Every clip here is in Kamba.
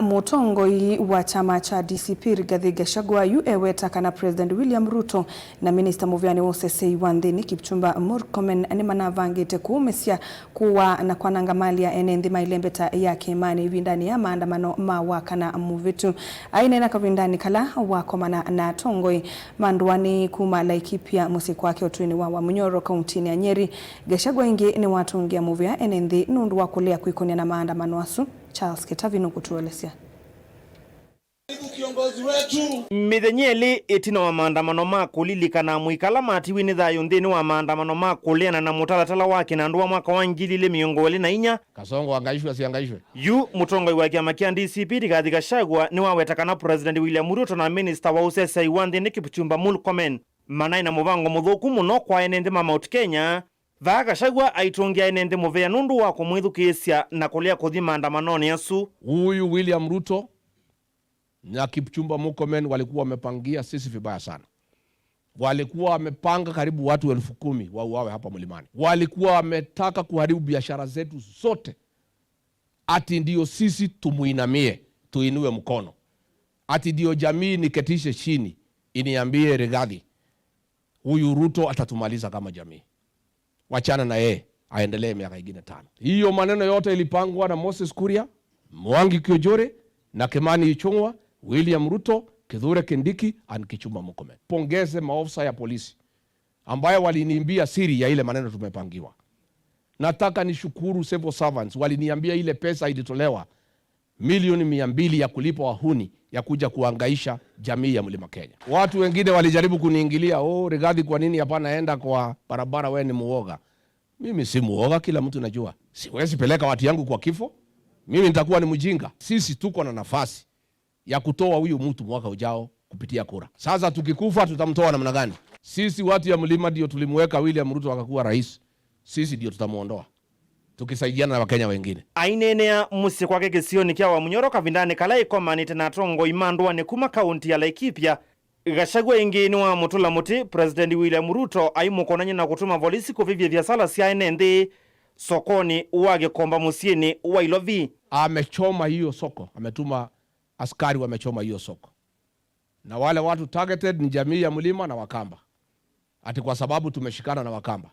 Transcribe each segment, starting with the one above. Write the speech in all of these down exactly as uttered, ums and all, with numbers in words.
Mũtongoi wa kyama kya D C P Rigathi Gachagua yu eweta kana President William Ruto na minista mũvĩanĩ wa ũseseĩ wa nthĩnĩ Kipchumba Murkomen nĩmanavangĩte kũũmĩsya, kũaa na kwananga mali ya ene nthĩ ma ĩlembeta ya kĩĩmanĩ ĩvindanĩ ya maandamano ma wakana mũvĩtu. Aineena kavindanĩ kala wakomana na atongoi ma ndũanĩ kuma Laikipia mũsyĩ kwake ũtũinĩ wa Wamunyoro kauntinĩ ya Nyeri, Gachagua ĩngĩ nĩwatũngĩa mũvea ene nthĩ nũndũ wa kũlea kwĩkũnĩa na maandamano asu. Charles Kĩtavi nũkũtũelesya. Mĩthenya ĩlĩ ĩtina wa maandamano ma kũlilikana amũika ala matiw'e nĩ thayũ nthĩnĩ wa maandamano ma kũleana na mũtalatala wa kĩnandũ wa mwaka wa ngili ilĩ mĩongo ĩlĩ na inya, Kasongo angaishwe asiangaishwe. Yu mũtongoi wa kĩama kya D C P Rigathi Gachagua nĩwaweta kana President William Ruto na minista wa ũseseĩ wa nthĩnĩ Kipchumba Murkomen manaĩ na mũvango mũthũku mũno kwa ene nthĩ ma Mount Kenya. Vaa Gachagua aitũngĩa ene nthĩ mũvea nũndũ wa kũmwĩthukĩĩsya na kũlea kũthi maandamanonĩ asu. Huyu William Ruto na Kipchumba Murkomen walikuwa wamepangia sisi vibaya sana. Walikuwa wamepanga karibu watu elfu kumi wauawe hapa Mlimani. Walikuwa wametaka kuharibu biashara zetu zote, ati ndio sisi tumuinamie, tuinue mkono, ati ndio jamii niketishe chini iniambie, Rigathi, huyu Ruto atatumaliza kama jamii. Wachana na yeye, aendelee miaka ingine tano. Hiyo maneno yote ilipangwa na Moses Kuria, Mwangi Kiojore, na Kimani Ichung'wa, William Ruto, Kithure Kindiki and Kipchumba Murkomen. Pongeze maofisa ya polisi ambaye waliniimbia siri ya ile maneno tumepangiwa. Nataka nishukuru civil servants, waliniambia ile pesa ilitolewa milioni mia mbili ya kulipa wahuni ya kuja kuangaisha jamii ya Mlima Kenya. Watu wengine walijaribu kuniingilia, "Oh, Rigathi, kwa nini hapana enda kwa barabara, wewe ni muoga?" Mimi si muoga, kila mtu najua. Siwezi peleka watu yangu kwa kifo. Mimi nitakuwa ni mjinga? Sisi tuko na nafasi ya kutoa huyu mtu mwaka ujao kupitia kura. Sasa tukikufa, tutamtoa namna gani? Sisi watu ya Mlima ndio tulimweka William Ruto akakuwa rais. Sisi ndio tutamuondoa, tukisaidiana na Wakenya wengine. Aineenea mũsyĩ kwake kĩsionĩ kya Wamunyoro kavindanĩ kala ĩkomanĩte na atongoi ma ndũanĩ kuma kaunti ya Laikipia, Gachagua ĩngĩ nĩwamũtũla mũtĩ President William Ruto aimũkonany'a na kũtũma volisi kũvĩvya viasala sya ene nthĩ sokonĩ wa Gĩkomba mũsyĩnĩ wa Ilovi. Amechoma hiyo soko, ametuma askari wamechoma hiyo soko. Na wale watu targeted ni jamii ya Mlima na Wakamba. Ati kwa sababu tumeshikana na Wakamba.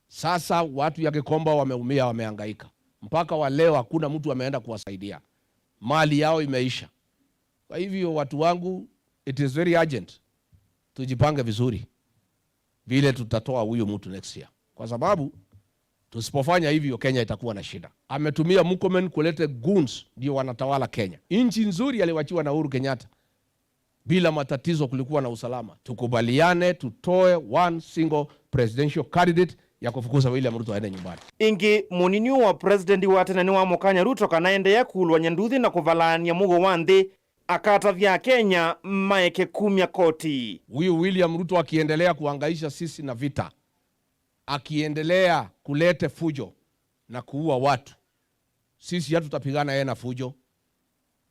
Sasa watu ya Gĩkomba wameumia, wamehangaika. Mpaka wa leo hakuna mtu ameenda kuwasaidia. Mali yao imeisha. Kwa hivyo watu wangu, it is very urgent. Tujipange vizuri vile tutatoa huyu mtu next year. Kwa sababu tusipofanya hivyo, Kenya itakuwa na shida. Ametumia Murkomen kulete goons ndio wanatawala Kenya. Nchi nzuri aliwachiwa na Uhuru Kenyatta. Bila matatizo, kulikuwa na usalama. Tukubaliane tutoe one single presidential candidate ya kufukuza William Ruto aende nyumbani. Ĩngĩ, mũnini ũũ wa president wa tene nĩwamũkany'a Ruto kana aendeea kũlwany'a nduthi na kũvalaany'a mũuo wa nthĩ, akatavya Akenya maeke kumya koti. Huyu William Ruto akiendelea kuhangaisha sisi na vita, akiendelea kulete fujo na kuua watu, sisi hatutapigana yeye na fujo.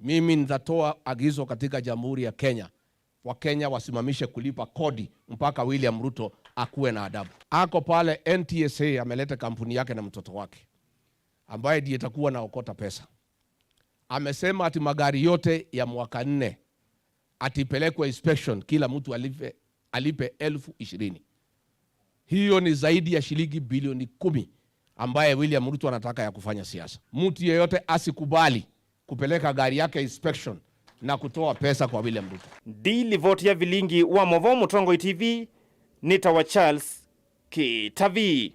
Mimi nitatoa agizo katika Jamhuri ya Kenya, Wakenya wasimamishe kulipa kodi mpaka William Ruto akuwe na adabu. Ako pale N T S A, ameleta kampuni yake na mtoto wake, ambaye ndiye atakuwa naokota pesa. Amesema ati magari yote ya mwaka nne atipelekwe inspection, kila mtu alipe, alipe elfu ishirini. Hiyo ni zaidi ya shilingi bilioni kumi ambaye William Ruto anataka ya kufanya siasa. Mtu yeyote asikubali kupeleka gari yake inspection na kutoa pesa kwa William Ruto. Ndi livoti ya vilingi wa Movoo Mũtongoi T V, nĩtawa Charles Kĩtavi.